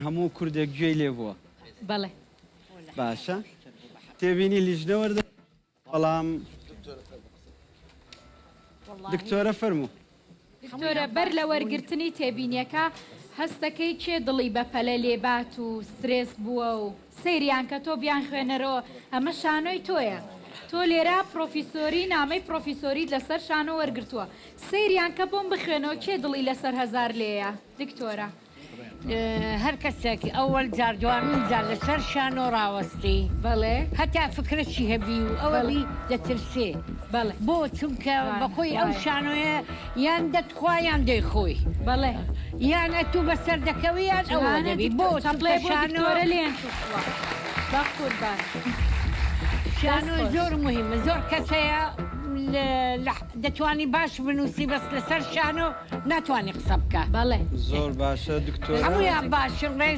هەموو کوردێک گوێی لێ بووە. بەڵێ. باشە تێبینی لیژنە وەردە بەڵام دکتۆرە فەرموو. دکتۆرە بەر لە وەرگرتنی تێبینیەکە هەستەکەی کێ دڵی بە پەلە لێبات و سترێس بووە و سەیریان کە تۆ بیانخوێنەرەوە ئەمە شانۆی تۆیە تۆ لێرە پرۆفیسۆری نامەی پرۆفیسۆریت لەسەر شانۆ وەرگرتووە سەیریان کە بۆم بخوێنەوە کێ دڵی لەسەر هەزار لێیە دکتۆرە. هەر کەسێک ئەوەل جار دوامین جار لەسەر شانۆ ڕاوەستی بەڵێ. هەتا فکرەکی هەبی و ئەوە بی دەترسێ بەڵێ. بۆ چونکە جوانە بەخۆی ئەو وایە. شانۆیە یان دەتخوا یان دەیخۆی بەڵێ. یان ئەتوو بەسەر دەکەوی یان ئەوە جوانە دەبی دکتۆر بۆ چەپڵێ چونکە بۆ شانۆ دکتۆرە لێیان تووشوە بەقوربان. دەست شانۆ خۆش. زۆر موهیمە زۆر کەس هەیە لە لە دەتوانی باش بنووسی بەس لەسەر شانۆ ناتوانی قسە بکا. بەڵێ. زۆر باشە دکتۆرە. هەموویان باشن ڕێز.